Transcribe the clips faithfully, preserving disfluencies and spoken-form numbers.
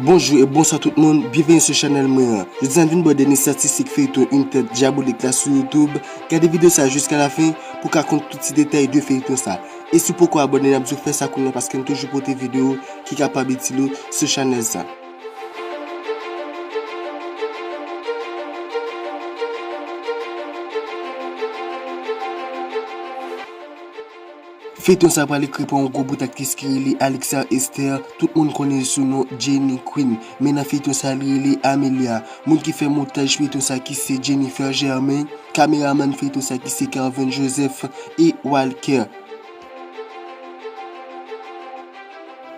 Bonjou e bonswa tout moun, byenveni sou chanèl mwen an. Jodi a n vin ba w dènye estatistik feyton Une tête diabolique la sou YouTube. Gade videyo sa jiska lafen pou w ka konn tout ti detay de feyton sa. E si w poko abòne, n ap di w fè sa kounye a paske n toujou pote videyo ki kapab itil ou sou chanèl sa. Feyton sa pral ekri pa yon gwo bout aktris ki rele Alexa Esther, tout moun konnen l sou non Jenny Queen, men nan feyton sa li rele Amelia. Moun ki fè montaj feyton sa ki se Jennifer Germain, kameramann feyton sa ki se Kervin Joseph e Walker.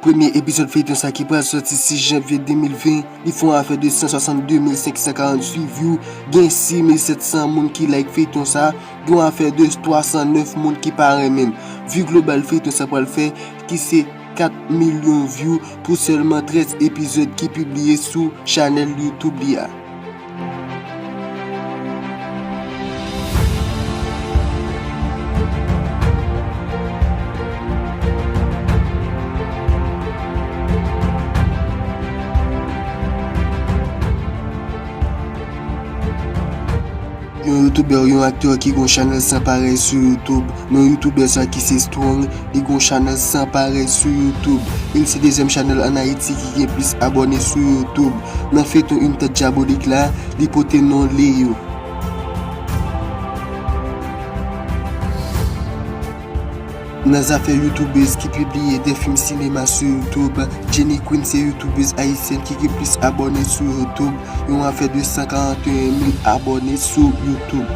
Premye epizòd feyton sa ki pral sòti sis janvye de mil ven, li fè yon afè de san swasannde mil senk san karanntuit view, gen sis mil sèt san moun ki like feyton sa, gen yon afè de twa san nèf moun ki pa renmen l. View global feyton sa pral fè ki se kat milyon view pou sèlman trèz epizòd ki pibliye sou chanèl YouTube li a. Yon youtubè, yon aktè ki gon chanèl san parèy sou YouTube, men youtubè sa ki se Strong, li gon chanèl san parèy sou YouTube. E li se dezyèm chanèl ann Ayiti ki gen plis abòne sou YouTube. Nan feyton Une tête diabolique la, li pote non Leo. Nan zafè youtubèz ki pibliye de fim sinema sou YouTube, Jenny Queen se youtubèz ayisyèn ki gen plis abòne sou YouTube, yon afè de san karanteyen mil abòne sou YouTube.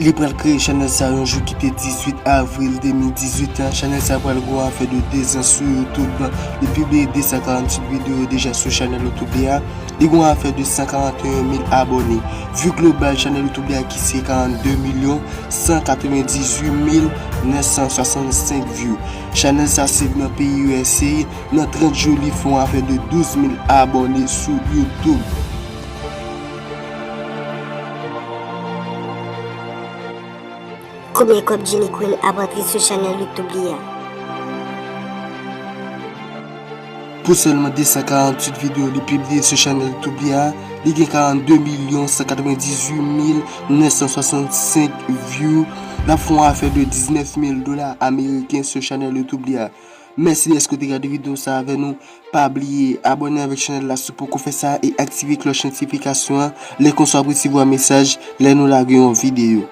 Li pral kreye chanèl sa yon jou ki te dizuit avril de mil dizuit an. Chanèl sa pral gen yon afè de dezan sou YouTube. Li pibliye de san karantuit videyo deja sou chanèl YouTube li a. Li gen yon afè de san karanteyen mil abòne. View global chanèl YouTube li a ki se karannde milyon san katrevendizuit mil nèf san swasannsenk view. Chanèl sa swiv nan peyi U S A. Nan trant jou, li fè yon afè de douz mil abòne sou YouTube. Konbyen kòb Jenny Queen ap antre sou chanèl YouTube li a? Pou sèlman de san karantuit videyo li pibliye sou chanèl YouTube li a, li gen karannde milyon san katrevendizuit mil nèf san swasannsenk view. L ap fè yon afè de diznèf mil dola ameriken sou chanèl YouTube li a. Mèsi dèske w te gade videyo sa avè nou. Pa bliye abòne avèk chanèl la si w poko fè sa e aktive klòch notifikasyon an, lè konsa w ap resevwa mesaj lè nou lage yon videyo.